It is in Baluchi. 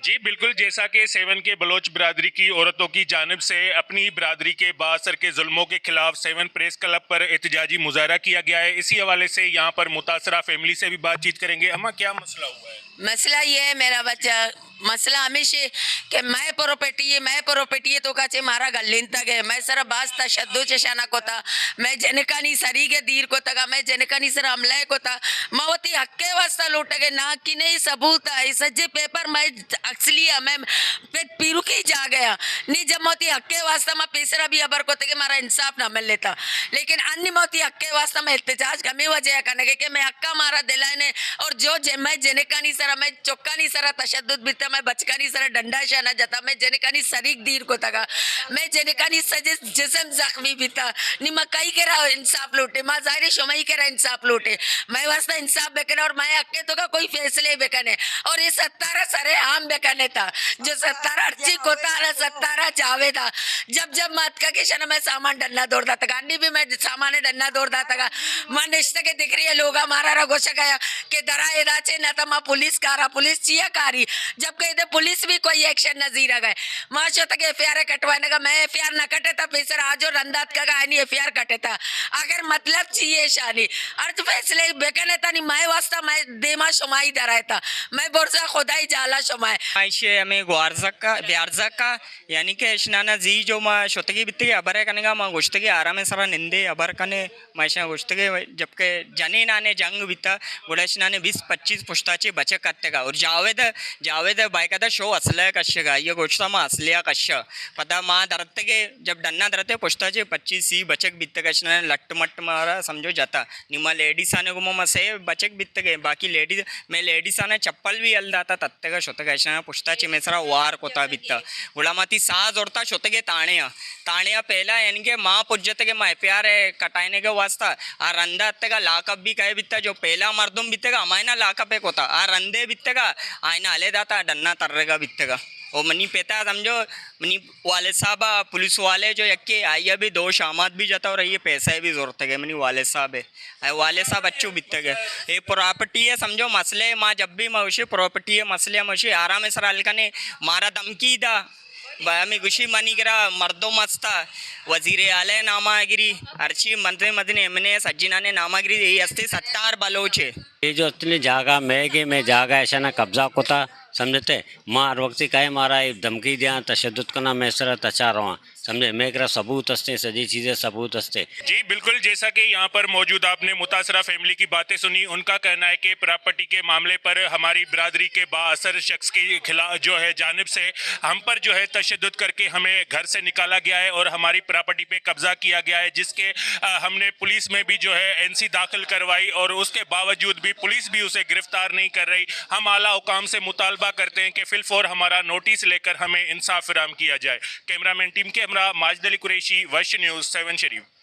جی بالکل، جیسا کہ سیون کے بلوچ برادری کی عورتوں کی جانب سے اپنی برادری کے بااثر کے ظلموں کے خلاف سیون پریس کلب پر احتجاجی مظاہرہ کیا گیا ہے، اسی حوالے سے یہاں پر متاثرہ فیملی سے بھی بات چیت کریں گے۔ اماں، کیا مسئلہ ہوا ہے؟ مسئلہ یہ ہے میرا بچہ، مسئلہ ہمیش اے کہ مئے پراپرٹی اے، مئے پراپرٹی اے توکا چہ مارا گلینتگ اے، مئے سرا باز تشدد چشانا کتا، مئے جنکانی سریگ دیر کتگا، مئے جنکانی سرا حملہ کتا۔ ما وتی حق ءِ واسطہ لوٹگ ءَ، نا کہ نے ثبوت ءَ، اے سجے پیپر مئے اصلی ءَ، مئے پت پیرکی جاگہ ءَ۔ نی جب ما وتی حق ءِ واسطہ ما پیسرا بھی ہبر کتگ ءَ، مارا انصاف نہ ملتا۔ لیکن انی ما وتی حق ءِ واسطہ ما احتجاج ہمے وجہ ءَ کنگ ءَ کہ مئے حق ءَ مارا دلائینے اور جو ج-، مئے جنکانی سرا، مئے چکانی سرا تشدد بیتا، مئے بچکانی سرا ڈنڈا شانا جتا، مئے جنکانی سریگ دیر کتگا، مئے جنکانی سجے جسم زخمی بیتا۔ نی ما کئی کرا انصاف لوٹے؟ ما ظاہر ہے شمائی کرا انصاف لوٹے۔ مئے واسطہ انصاف بکنے اور مئے حق ءِ توکا کوئی فیصلے بکنے اور اے ستارا سرے عام بکنے تا۔ جو ستارا ہرچی کتا نا، ستارا جاویدا۔ جب جب ما اتکا کہ شنا مئے سامان ڈنا دور داتگا، انی بھی مئے سامان ڈنا دور داتگا۔ ما نشتگ ءَ دگری ءَ لوگا مارا را گوشگ ءَ کہ درا ادا چے، نہ تا ما پولیس کارا، پولیس چیا کاری؟ جبکہ ادے پولیس بھی کوئی ایکشن نہ زیرگ ءَ۔ ما شتگ ایف آئی آر کٹوائینگا، مئے ایف آئی آر نہ کٹتا، پیسر آجو رند آتکگا آنی ایف آئی آر کٹتا۔ آخر مطلب چی اے شانی؟ ہرچ فیصلے بکنے تا نی مئے واسطہ، مئے دیما شمائی درائیتا، مئے برزا خدائی جالا شمائے۔ ایشی ہمے گوارزکا، بیارزکا، یعنی کہ اشنانا زی جو ما شتگی بیتگی ہبرے کنگا، ما گوشتگی آرام سرا نندے ہبر کنے، ما اشاں گوشتگے، جبکہ جنینانے جنگ بیتا، گڑا اشنانے بیست پچیس پشتا چے بچک اتگا۔ اور جاوید، جاوید بائکدا شو اسلحہ کشگا، یہ گوشتا ما اسلحہ کشا۔ پدا ما درتگے، جب ڈنا درتے پشتا چے پچیس سی بچک بیتگا، اشنانے لٹ مٹ مارا سمجھو جتا۔ نی ما لیڈیسانے گوما ما سے بچک بیتگے، باقی لیڈیس، مئے لیڈیسانے چپل بھی ہل داتا، تتگا شتگا، اشاں پشتا چے مئے سرا وار کتا بیتا۔ گڑا ما تی ساز اورتا شتگے تانے آ۔ تانے آ پہلا یعنی کہ ما پجتگے ما ایف آئی آر کٹائینگے واسطہ، آ رندا اتگا لاک اپ بھی کئے بیتا، جو پہلا مردم بیتگا، ہمائنا لاک اپ کتا، آ رندے بیتگا، آئینا ہلے داتا، ڈنا ترگا بیتگا۔ او منی پتا سمجھو، منی والد صاحب ءَ پولیس والے جو یکے آئی ءَ بھی دو شامات بھی جتا اور یہ پیسہ بھی زورتگ ءَ منی والد صاحب ءَ۔ اے والد صاحب اچو بیتگ ءَ۔ اے پراپرٹی ءِ سمجھو مسئلہ ءَ ما جب بھی موشی پراپرٹی ءِ مسئلہ ءَ موشی آرام ءِ سرا حل کنے۔ مارا دھمکی دا۔ با ہمیں گوشی منی گرا مردم استا۔ وزیر اعلی نامہ گری۔ ہرچی مزن مزن ایم این اے سجینانے نامہ گری۔ اے استے ستار بلوچ ءَ۔ اے جو اتنی جاگہ مئیگے، مئے جاگہ ایشانا قبضہ کتا، سمجھتے؟ ما ہر وقتی کئے مارا اے دھمکی دیاں، تشدد کناں، مئے سرا تچا رواں، سمجھے؟ مئے کرا ثبوت ہستے، سجی چیزیں ثبوت ہستے۔ جی بالکل، جیسا کہ یہاں پر موجود آپ نے متاثرہ فیملی کی باتیں سنی، ان کا کہنا ہے کہ پراپرٹی کے معاملے پر ہماری برادری کے بااثر شخص کے خلاف جو ہے جانب سے ہم پر جو ہے تشدد کرکے ہمیں گھر سے نکالا گیا ہے اور ہماری پراپرٹی پہ قبضہ کیا گیا ہے، جس کے، آ، ہم نے پولیس میں بھی جو ہے این سی داخل کروائی اور اس کے باوجود بھی پولیس بھی اسے گرفتار نہیں کر رہی۔ ہم اعلیٰ حکام سے مطالبہ کرتے ہیں کہ فی الفور ہمارا نوٹس لے کر ہمیں انصاف فراہم کیا جائے۔ کیمرہ مین ٹیم کے ہمراہ ماجد علی قریشی، ویسٹ نیوز، سیون شریف۔